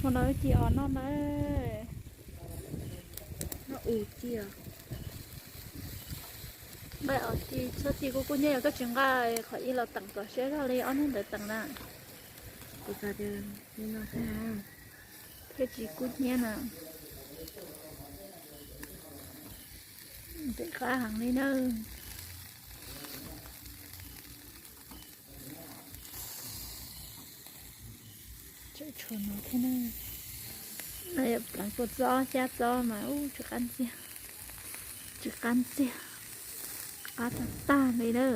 Hmo no wb ci os noj na. Noj ub ci os. Nqaij os ci, txhob ci kub kub nyab, yog koj tsis nqa qhov ib los teem kom siab zog li ob hnub ntawd teem na. Kuv xav tias li no thiaj tsis kub hnyiab na. Ntxim qab heev li na. Tseem tshuav no thiab na. No yog pleev kua txob xyab txob mas ub tsis qab ntxiag, tsis qab ntxiag, qab tag tag li na.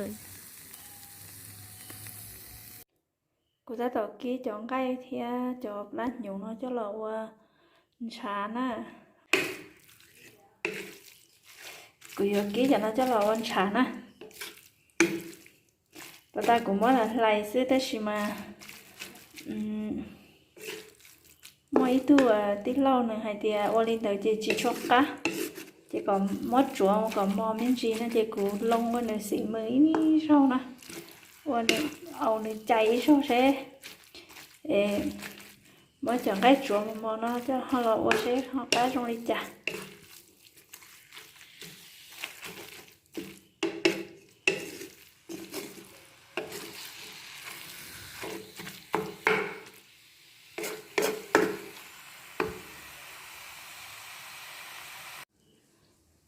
Kuv tab tom kib cov nqaij thiab cov plab hnyuv no coj los ua ntshav na. Kuv yuav kib cov no coj los ua ntshav na. Puas tas kuv muab hlais xwb tab sis mas muaj ib tug tij laug nws hais tias ua li ntawd ces tsis tshua qab, ces kom muab tsuav kom mos me ntsis no ces kuv loo ua nws xim mws ib zaug na, ua nws, au nws cais ib zaug seb, muab cov nqaij tsuav mos mos no coj ho los ua seb ho qab zoo li cas.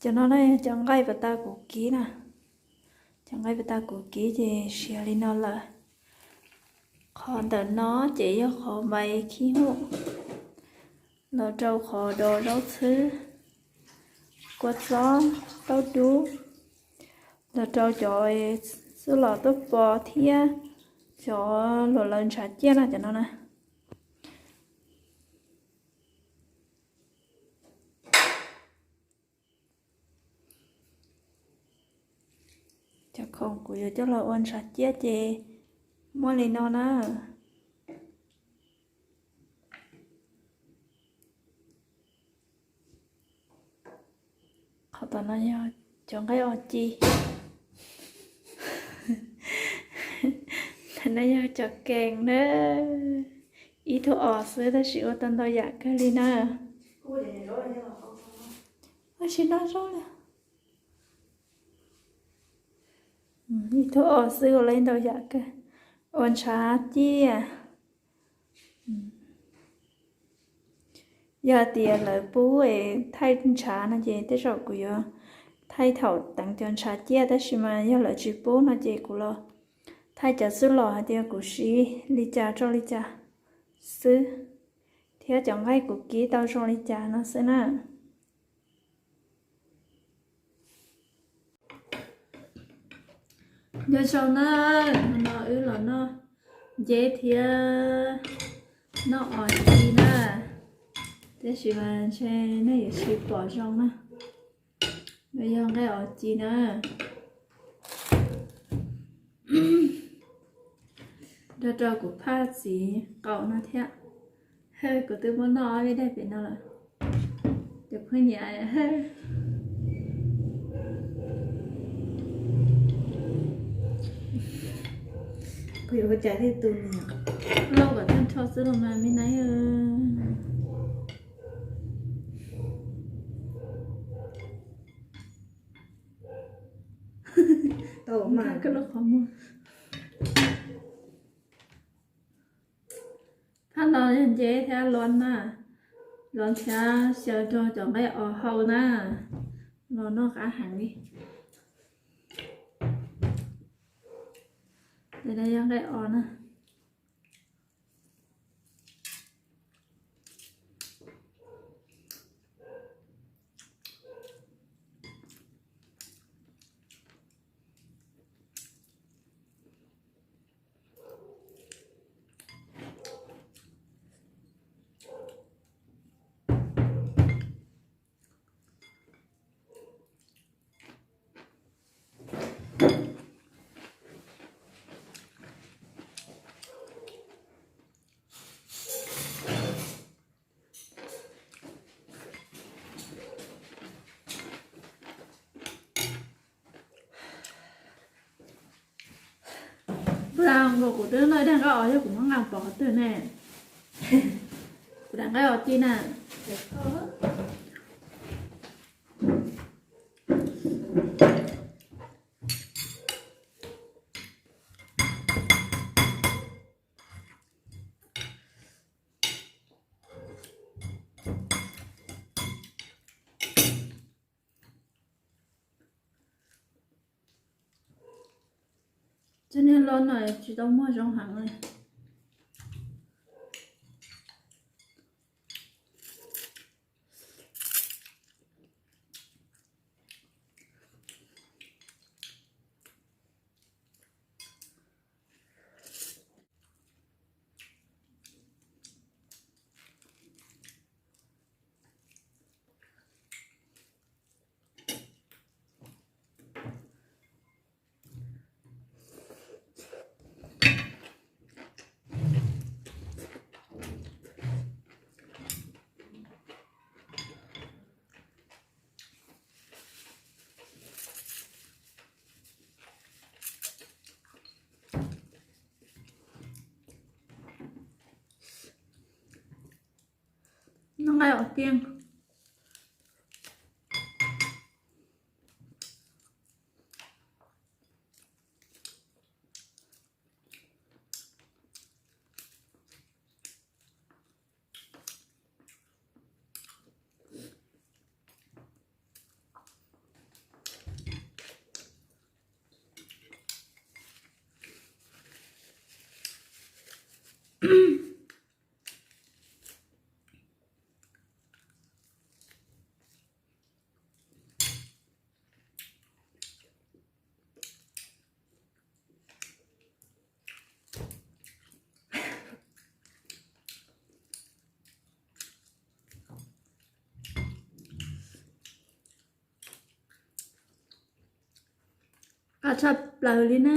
Cov no na yog cov nqaij puas tas kuv kib na. Cov nqaij puas tas kuv kib ces siav li no lawm. Qhov ntawm no ces yog qhov vaiv khib huj, los rau qhov dos zaub txhwb, kua txob, taub dub, los rau cov xub los tuaj pov thiab cov luam lawv ntshav ciaj na cov no na. Cov khoom kuv yuav coj los ua ntshav ciaj ces muaj li no na. Qhov tom no yog cov nqaij os ci. Tam no yog cov kees na. Ib tug os xwb tab sis ua tau ntau yam kawg li na. Ua tsis noj zaub li. Ib tug os xwb ua li ntau yam kawg. Ua ntshav ciaj. Yog tias lawv pub thaij ntshav no ces tej zaum kuv yuav thaij thaum teev cov ntshav ciaj tab sis mas yog lawv tsis pub no ces kuv los thaij cov xub los hais tias kuv siv li cas rau li cas xwb, thiab cov nqaij kuv kib tau zoo li cas no xwb na. Nyob zoo na, no wb los noj nceb thiab noj os ci na, tab sis mas ntshe nej yuav tsis pom zoo na. No yog nqaij os ci na. Nrog rau kuv phaj txiv qaum no thiab. Kuv twb muab noj ob peb daim pem no lawm. Cov phooj ywg, kuv yuav ua cas thiaj tu nws. Lauj kom tag nrho xwb los mas me nab. Tau mas koj lub qhov muag. Phaj no yog nceb thiab luab na, luab thiab xyaw rau cov nqaij os hau na, los noj qab heev li. Ces no yog nqaij os na. Pab nkaus kuv twb noj ib daig nqaij os, yog kuv muab nqa pov qhov twg ne? Kuv daim nqaij os tij na. Cov niag lo no tsis tau muag zoo heev li. Noj nqaij os tij. Qab tshaj plaws li na.